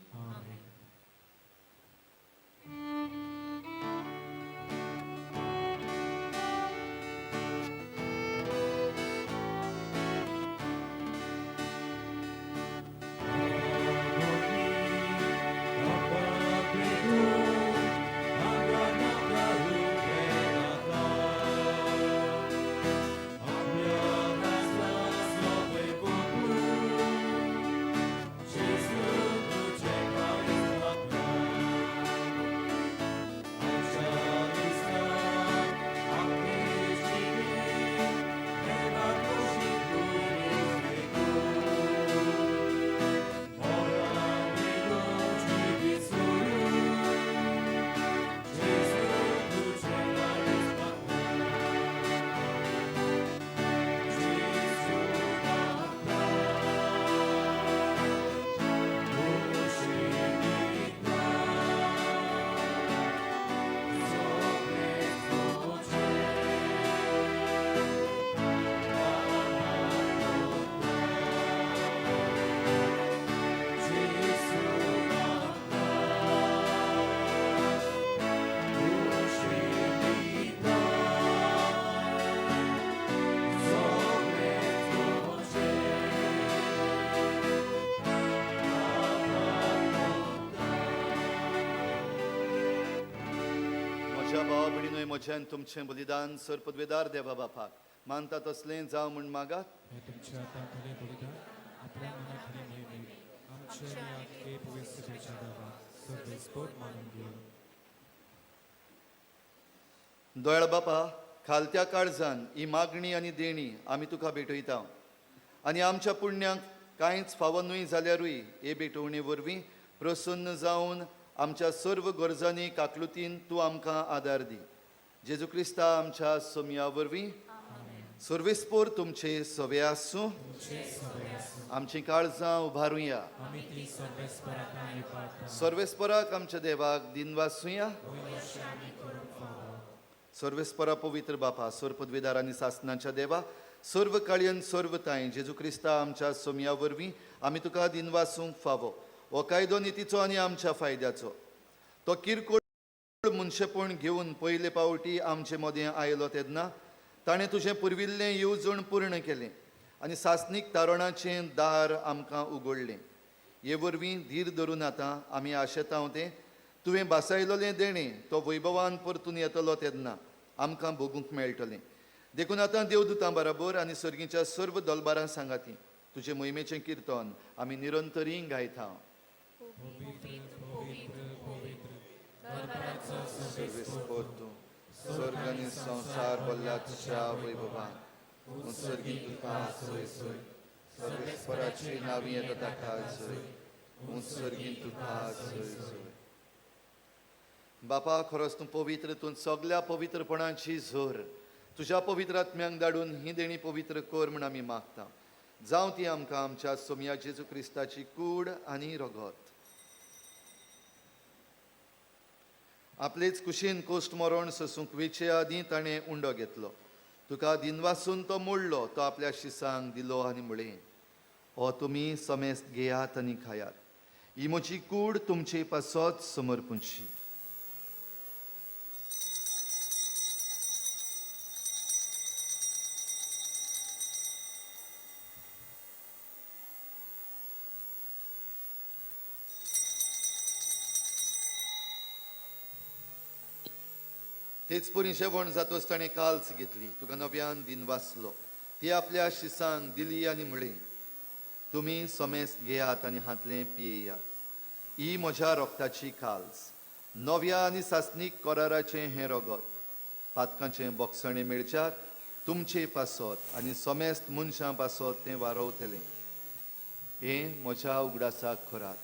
म्हज्या भावा भयणीनो, म्हज्यान तुमचें बलिदान सर पदवेदार देवा बापाक मानता तसलें जावं म्हूण मागात. हें तुमच्या हातांतलें बलिदान आपल्या मनांतलें न्हय आमचे आनी आख्खे पवित्र सभेच्या देवाक सर्वेस्पर मानून घेवन. दोयाळ बापा, खालत्या काळजान ही मागणी आनी देणी आमी तुका भेटयता आनी आमच्या पुण्याक कांयच फावो न्हय जाल्यारूय हे भेटवणे वरवीं प्रसन्न जावन आमच्या सर्व गरजांनी काकलुतीन तूं आमकां आदार दी. जेजू क्रिस्ता आमच्या सोमया वरवीं. सर्वेस्पोर तुमचे सवे आसूं. आमचीं काळजां उबारुया. सर्वेस्पराक आमच्या देवाक दिनवासुया. सर्वेस्परा पवित्र बापा, सर्व पदवेदार आनी सासनाच्या देवा, सर्व काळयन सर्व तांय जेजू क्रिस्ता आमच्या सोमया वरवीं आमी तुका दिनवासूंक फावो. हो कायदो नितीचो आनी आमच्या फायद्याचो. तो किरकोळ मनशेपण घेवन पयले पावटी आमचे मदें आयलो तेन्ना ताणें तुजें पुर्विल्लें येवजण पूर्ण केलें आनी सासणीक तारणाचें दार आमकां उगडलें. हे वरवीं धीर धरून आतां आमी आशेता तें तुवें भासायलोलें देणें तो वैभवान परतून येतलो तेन्ना आमकां भोगूंक मेळटलें. देखून आतां देवदूतां बराबर आनी सर्गीच्या सर्व दलबारां सांगाती तुजे मोहिमेचें किर्तन आमी निरंतरी गायता. स्वर्ग आनी संवसार भरला तुज्या वैभवान, उत्सर्गी तुका सोय सोय, सर्वेस्पराची नांवी येता ताका जय, उत्सर्गी तुका सोय सोय. बापा, खरोच तूं पवित्र, तूं सगल्या पवित्रपणाची झर. तुज्या पवित्र आत्म्यांक धाडून ही देणी पवित्र कर म्हूण आमी मागता. जावं ती आमकां आमच्या सोमया जेजू क्रिस्ताची कूड आनी रगत. आपलेच कुशीन कोश्ट मरण सोसूंक वेचे आदीं ताणें उंडो घेतलो. तुका दिनवासून तो मोडलो, तो आपल्या शिसांक दिलो आनी म्हळें, हो तुमी समेस्त घेयात आनी खायात, ही म्हजी कूड तुमचे पासत समर्पूंची. तेच परी जेवण जातच ताणें काल्स घेतली, तुका नव्यान दिन वाचलो, ती आपल्या शिसांक दिली आनी म्हळें, तुमी समेस्त घेयात आनी हांतलें पियेयात, ही म्हज्या रोगताची काल्स, नव्या आनी सासणीक कराराचें हें रगत, पातकांचें बोगसणें मेळच्याक तुमचे पासत आनी समेस्त मनशां पासत तें वारवतलें. हें म्हज्या उगडासाक करात.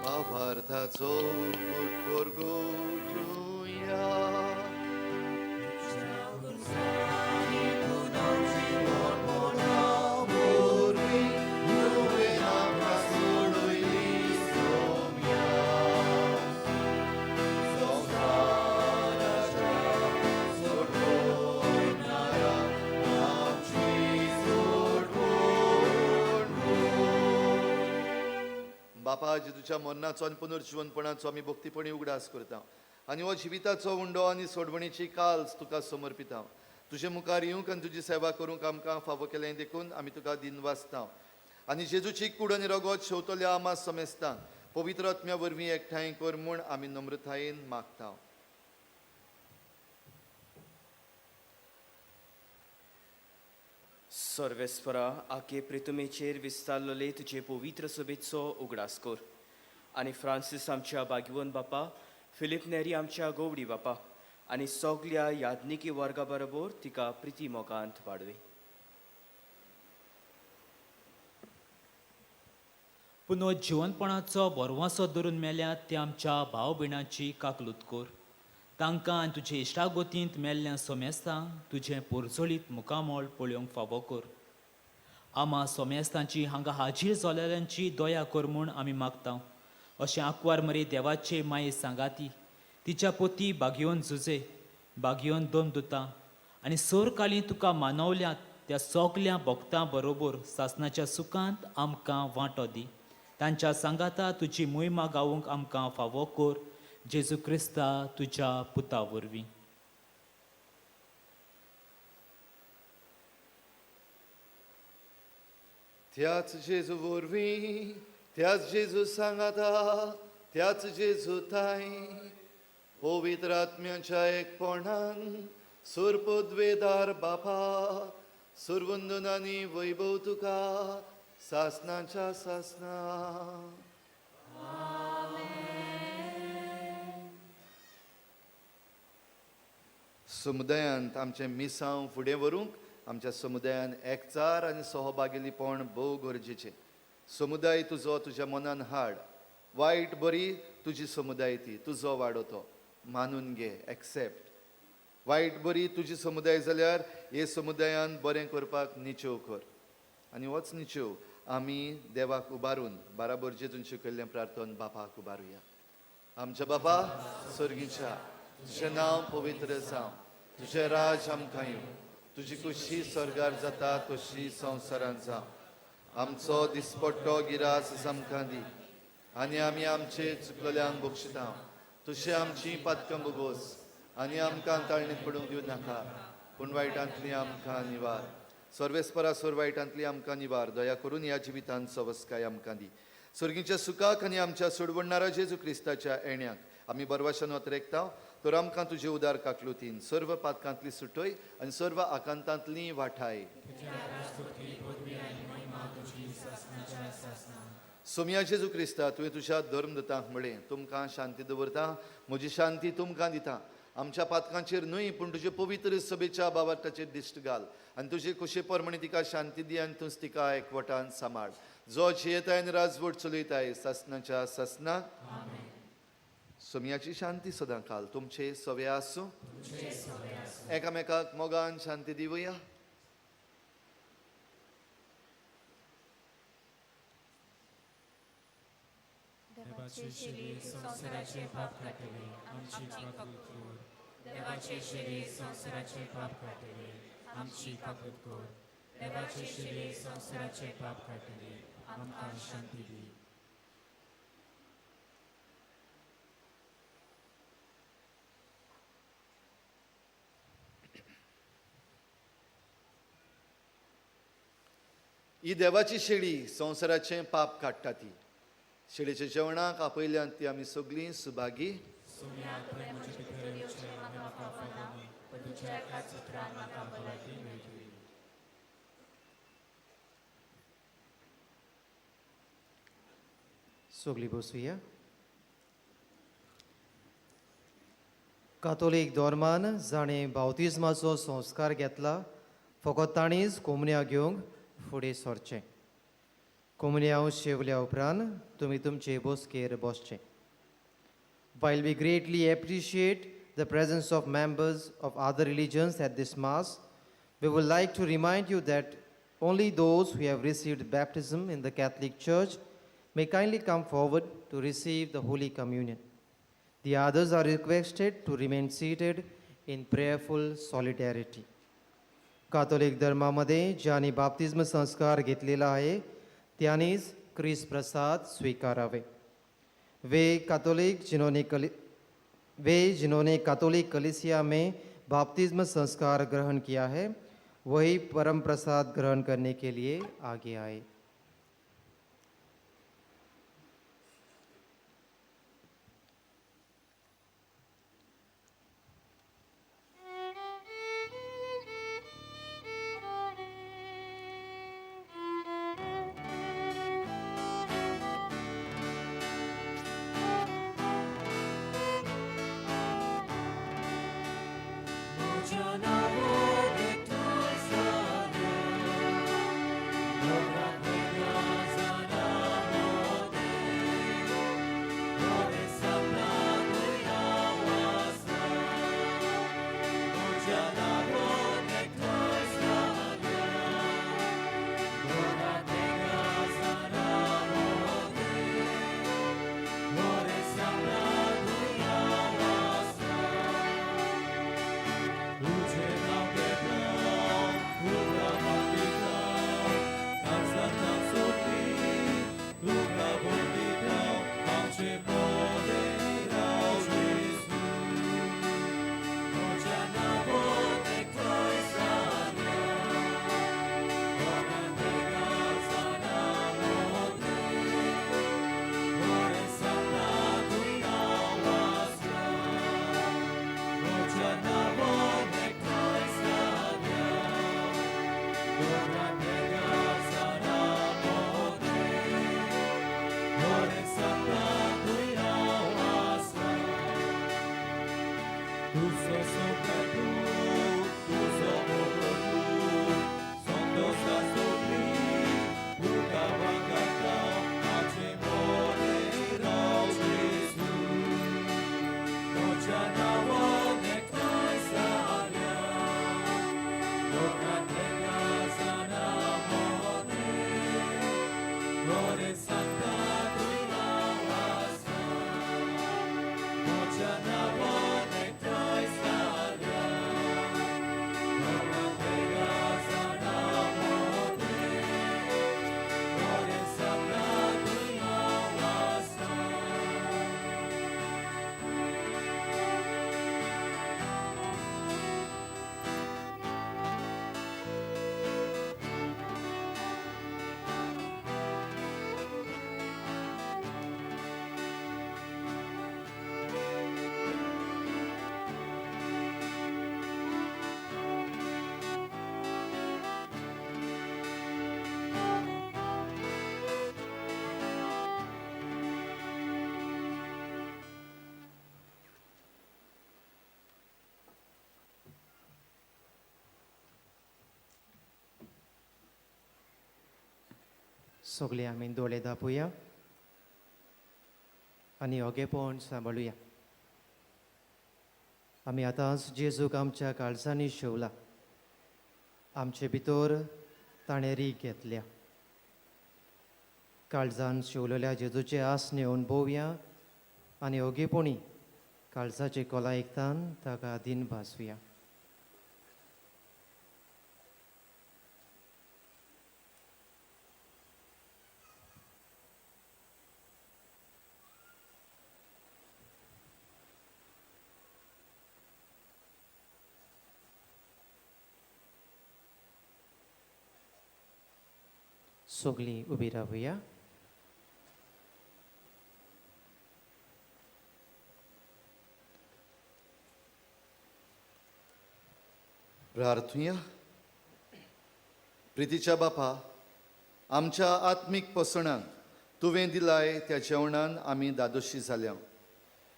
भावार्थाचो गुट परगटुया. बापा, जेजूच्या मरणाचो आनी पुनर्जिवनपणाचो आमी भक्तीपणी उगडास करता आनी हो जिविताचो उंडो आनी सोडवणीची काल्स तुका समर्पिता. तुजे मुखार येवंक आनी तुजी सेवा करूंक आमकां फावो केलें देखून आमी तुका दिनवासता. आनी जेजूची कूड आनी रगत शेवतल्या आमा समेस्तांक पवित्र आत्म्या वरवीं एकठांय कर म्हूण आमी नम्रतायेन मागता. सर्वेस्परा, आखे प्रितुमेचेर विस्तारलेले तुजे पवित्र सभेचो उगडास कर आनी फ्रांसीस आमच्या बागीवन बापा, फिलीप नेरी आमच्या गोवडी बापा आनी सगल्या याज्ञिकी वर्गा बरोबर तिका प्रिती मोगांत वाडवी. पुनः जिवनपणाचो बरवासो धरून मेल्या त्या आमच्या भाव भयणाची काकलूत कर. तांकां आनी तुजे इश्टागोतींत मेल्ल्या सोमेस्तांक तुजें पोरजोळीत मुखामळ पळोवंक फावो कर. आमा सोमेस्तांची हांगा हाजीर जाल्ल्यांची दया कर म्हूण आमी मागता. अशें आंकवार मरे देवाचे माये सांगाती तिच्या पोती बागयोवन झुजे बागयोवन दोन दुता आनी सोरकाली तुका मानवल्यात त्या सगल्या भक्तां बरोबर सासनाच्या सुखांत आमकां वांटो दी. तांच्या सांगाता तुजी मोहिमा गावूंक आमकां फावो कर. जेजू क्रिस्ता तुज्या पुता वरवीं. त्याच जेजू वरवीं, त्याच जेजू सांगाता, त्याच जेजू ताई पवित्र आत्म्याच्या एकपणान सुरपद्वेदार बापा, सुरवंदन आनी वैभव तुका सासनाच्या सासना. समुदायांत आमचें मिसांव फुडें व्हरूंक आमच्या समुदायान एकचार आनी सहभागीपण भोव गरजेचें. समुदाय तुजो तुज्या मनान हाड, वायट बरी तुजी समुदाय ती तुजो वाडो तो मानून घे, एक्सेप्ट. वायट बरी तुजी समुदाय जाल्यार हे समुदायान बरें करपाक निचेव कर आनी होच निचेव आमी देवाक उबारून बाराबर जेजून शिकयल्लें प्रार्थन बापाक उबारुया. आमच्या बापा सर्गीच्या, तुजें नांव पवित्र जावं, तुजें राज आमकां येवं, तुजी खुशी स्वर्गार जाता तशी संवसारांत जावं. आमचो दिसपट्टो गिरास आमकां दी आनी आमी आमचे चुकलेल्यांक बक्षिता, तशें आमची पातकां बोगोस आनी आमकां ताळणीत पडूंक दिवं नाका, पूण वायटांतली आमकां निवार. सर्वेस्परा सोर वायटांतली आमकां निवार. दया करून ह्या जिवितांत सवस्काय आमकां दी. सर्गीच्या सुखाक आनी आमच्या सोडवणणारा जेजू क्रिस्ताच्या येण्याक आमी बरवाशान वतरेकता, तर आमकां तुजे उदार काकलुतीन सर्व पातकांतली सुटय आनी सर्व आकांतांतली वाठाय. सोमया जेजू क्रिस्ता, तुवें तुज्या धर्मदतांक म्हळें, तुमकां शांती दवरता, म्हजी शांती तुमकां दिता. आमच्या पातकांचेर न्हय पूण तुजे पवित्र सभेच्या बाबाटाचेर दिश्ट घाल आनी तुजे कुशे प्रमाणे तिका शांती दी आनी तूंच तिका एकवटान सांबाळ, जो जियेताय आनी राजवट चलयताय सासनाच्या सासना. सोमयाची शांती सदां काल तुमचे सवे आसूं. एकामेकाक मोगान शांती दिवया. देवाचे शरीर संवसाराचे पाप काडटले, आमची काकूत कर. देवाचे शरीर संवसाराचे पाप काडटले, आमची काकूत कर. देवाचे शरीर संवसाराचे पाप काडटले, आमकां शांती दी. ही देवाची शेळी संवसाराचें पाप काडटा. ती शेळीच्या जेवणाक आपयल्यान ती आमी सगळीं सुभागी. सोमया, तुवें म्हजे भितर येवचें हांवें म्हाका फावना, पूण तुज्या एकाच उतरान म्हाका भलायकी मेळटली. सगळीं बसुया. कातोलीक धर्मान जाणें बावतिज्माचो संस्कार घेतला फकत ताणीच कोमन्या घेवंक फुडें सरचें. कोमन्यांव शेवल्या उपरांत तुमी तुमचे बसकेर बसचें. While we greatly appreciate the presence of members of other religions at this Mass, we would like to remind you that only those who have received baptism in the Catholic Church may kindly come forward to receive the Holy Communion. The others are requested to remain seated in prayerful solidarity. Catholic धर्मामध्ये ज्यांनी बाप्तिज्म संस्कार घेतलेला आहे त्यांनीच क्रिस प्रसाद स्वीकारावे. वे जिन्होंने Catholic कलिसिया में बाप्तिज्म संस्कार ग्रहण किया है वही परम प्रसाद ग्रहण करने के लिए आगे आए. तुझे सगळे आमी दोळे दापुया आनी ओगेपण सांबाळुया. आमी आतांच जेजूक आमच्या काळजांनी शेवला. आमचे भितर ताणें रीग घेतल्या. काळजान शेवलेल्या जेजूचे आसणे अणभवया आनी ओगेपणी काळजाचे कोलायकतान ताका दिन भासुया. सगळीं उबी रावया. प्रार्थुया. प्रितीच्या बापा, आमच्या आत्मीक पोसणाक तुवें दिलाय त्या जेवणान आमी दादोशी जाल्या.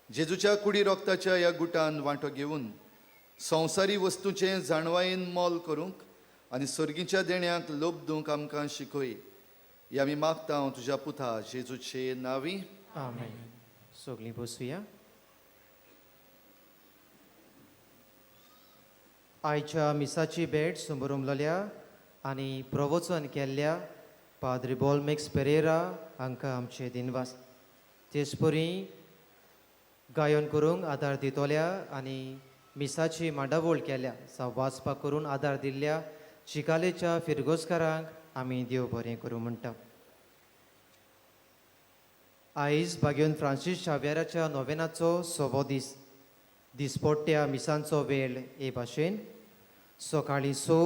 जेजूच्या कुडी रोगताच्या ह्या गुटान वांटो घेवन संवसारी वस्तूचें जाणवायेन मोल करूंक आनी सर्गीच्या देण्याक लोबदूंक आमकां शिकय. हे आमी मागता तुज्या पुता जेजूचे नांवी. आमेन. सगळीं बसुया. आयच्या मिसाची भेट समोर आनी प्रवचन केल्ल्या पाद्री बॉलमेक्स पेरेरा हांकां आमचे दिनवास. तेचपरी गायन करूंक आदार दितल्या आनी मिसाची मांडावळ केल्या जावं वाचपाक करून आदार दिल्ल्या चिकालेच्या फिरगोजकारांक आमी देव बरें करूं म्हणटा. आयज बागेवन फ्रांसीस शाव्याराच्या नोवेनाचो सवो दीस. दिसपट्ट्या मिसांचो वेळ हे भाशेन सकाळीं 6,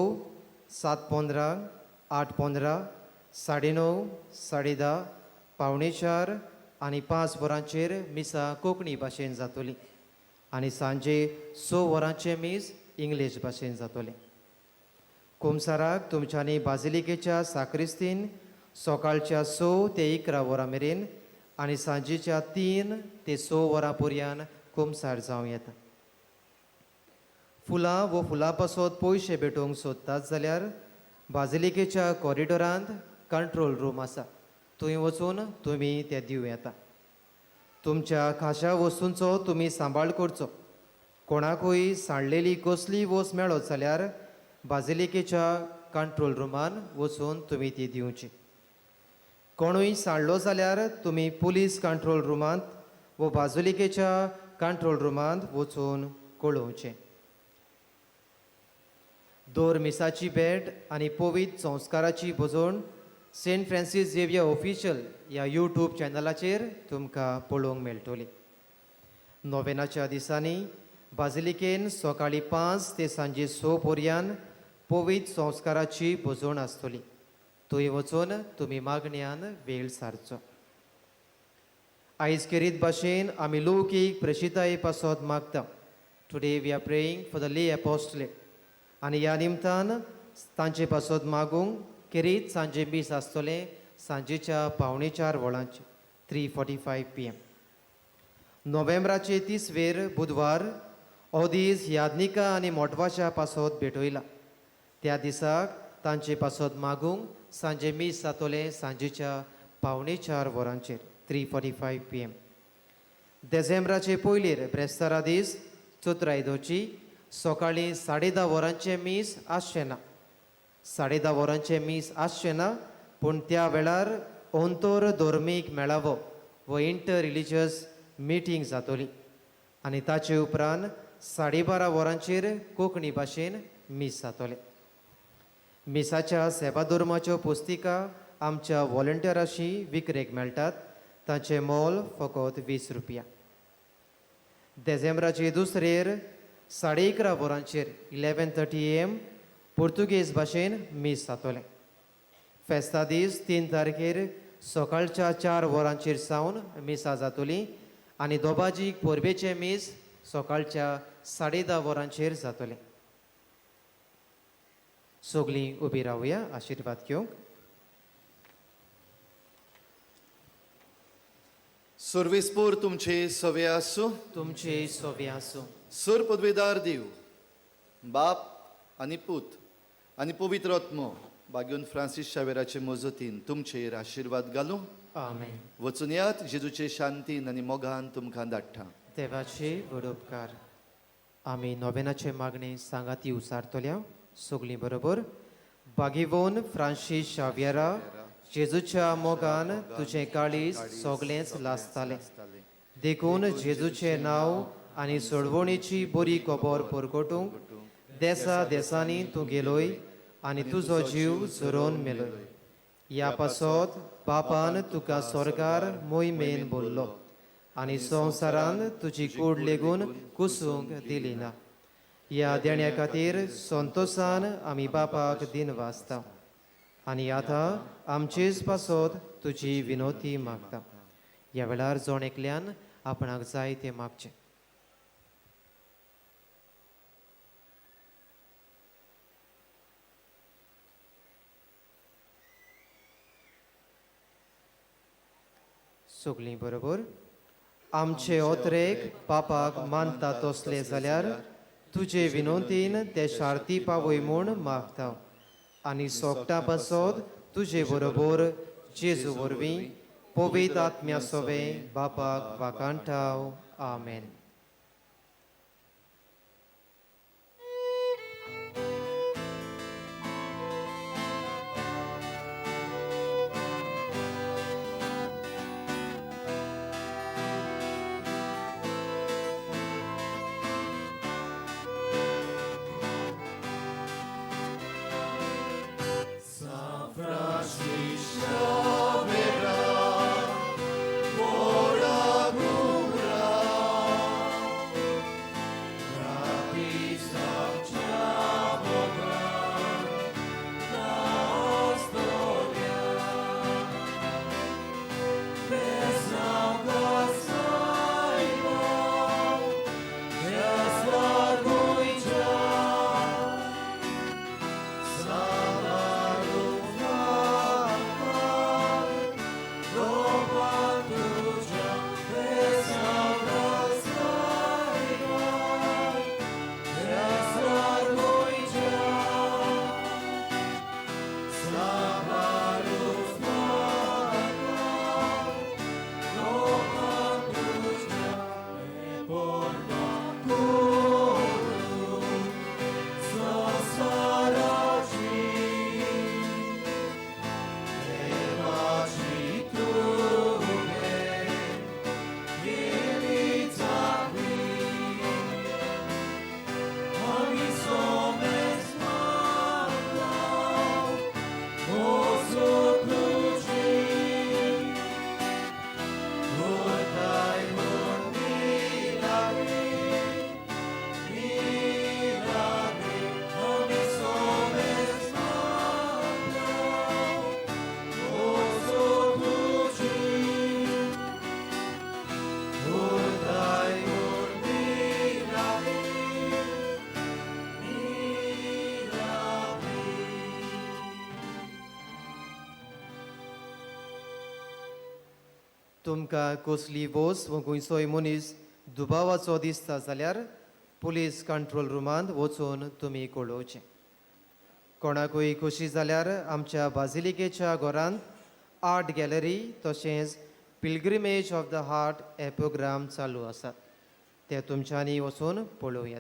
7:15, 8:15, 9:30, 10:30, 3:45 आनी 5 वरांचेर मिसां कोंकणी भाशेन जातली आनी सांजे 6 वरांचें मीस इंग्लीश भाशेन जातलें. कुमसाराक तुमच्यांनी बाजिलिकेच्या साक्रिस्तीन सकाळच्या 6 ते 11 वरां मेरेन आनी सांजेच्या 3 ते 6 वरां पर्यान कुमसार जावं येता. फुलां वो फुलां पासत पयशे भेटोवंक सोदतात जाल्यार बाजिलिकेच्या कॉरिडोरांत कंट्रोल रूम आसा, थंय वचून तुमी ते दिवं येता. तुमच्या खाशा वस्तूंचो तुमी सांबाळ करचो. कोणाकूय सांडलेली कसलीय वस्त मेळत जाल्यार बाजिलिकेच्या कंट्रोल रुमान वचून तुमी ती दिवची. कोणूय सांडलो जाल्यार तुमी पुलीस कंट्रोल रुमांत वो बाजुलिकेच्या कंट्रोल रुमांत वचून कळोवचें. दोर मिसाची भेट आनी पवित्र संस्काराची भोजवण सेंट फ्रांसीस झेवियर ऑफिशियल ह्या यूट्यूब चॅनलाचेर तुमकां पळोवंक मेळटली. नोवेनाच्या दिसांनी बाजिलिकेन सकाळीं 5 ते सांजे 6 पर्यान पवित्र संस्काराची भोजवण आसतली. थंय वचून तुमी मागण्यान वेळ सारचो. आयज केरीत भाशेन आमी लौकीक प्रशिताये पासत मागता. Today we are praying for the lay apostolate. आनी ह्या निमतान तांचे पासत मागूंक केरीत सांजे मीस आसतलें सांजेच्या 3:45 वरांचेर 3:45 PM. नोव्हेंबराचे 30 वेर बुधवार हो दीस यादनिका आनी मोटवाच्या पासत भेटयला. त्या दिसाक तांचे पासत मागूंक सांजे मीस जातलें सांजेच्या 3:45 वरांचेर 3:45 PM. देझेंब्राचे पयलीर ब्रेस्तारा दीस चतुरायदोची सकाळीं 10:30 वरांचें मीस आसचें ना. 10:30 वरांचें मीस आसचें ना, पूण त्या वेळार अंतर धर्मीक मेळावो व इंटर रिलिजियस मिटींग जातली आनी ताचे उपरांत 12:30 वरांचेर कोंकणी भाशेन मीस जातलें. मिसाच्या सेवाधर्माच्यो पुस्तिका आमच्या वॉलंटियराशी विक्रेक मेळटात. ताचें मोल फकत 20 रुपया. देझेंब्राचे दुसरेर 11:30 वरांचेर 11:30 AM पुर्तुगेज भाशेन मीस जातलें. फेस्ता दीस 3 तारखेर सकाळच्या 4 वरांचेर सावन मिसां जातली आनी दोबाजीक परबेचें मीस सकाळच्या 10:30 वरांचेर जातलें. सगळीं उबी रावया आशिर्वाद घेवंक. सर्वेस्पोर तुमचे सवे आसूं. तुमचे सवे आसूं. सर पदवेदार देव बाप आनी पूत आनी पवित्र आत्मो बागेवन फ्रांसीस शावेराचे मजतीन तुमचेर आशिर्वाद घालूं. आमेन. वचून यात, जेजूचे शांतीन आनी मोगान तुमकां धाडटा. देवाचे व्हड उपकार. आमी नोवेनाचे मागणे सांगाती उसारतल्या सगळीं बरोबर. बागेवन फ्रांसीस शाव्येरा, जेजूच्या मोगान तुजें काळीज सगळेंच लासतालें, देखून जेजूचें नांव आनी सोडवणीची बरी खबर परगटूंक देसा देसांनी तूं गेलोय आनी तुजो जीव झरोवन मेलोय. ह्या पासत बापान तुका स्वर्गार मोहिमेन बोल्लो आनी संवसारान तुजी कूड लेगून कुसूंक दिली ना. ह्या देण्या खातीर संतोसान आमी बापाक दिन वाचता आनी आतां आमचेच पासत तुजी विनोती मागता. ह्या वेळार जण एकल्यान आपणाक जाय तें मागचें. सगळीं बरोबर. आमचे ओतरेक बापाक मानता तसले जाल्यार तुजे विनोतीन ते शार्ती पावय म्हूण मागता आनी सोगटा पासत तुजे बरोबर जेजू वरवीं पवित्र आत्म्या सोवे बापाक वाकांटाव. आमेन. तुमकां कसली वोस व खंयचोय मनीस दुबावाचो दिसता जाल्यार पुलीस कंट्रोल रुमांत वचून तुमी कळोवचें. कोणाकूय खोशी जाल्यार आमच्या बाजिलिकेच्या घरांत आर्ट गॅलरी तशेंच पिलग्रिमेज ऑफ the heart हे प्रोग्राम चालू आसात, ते तुमच्यांनी वचून पळोवं येता.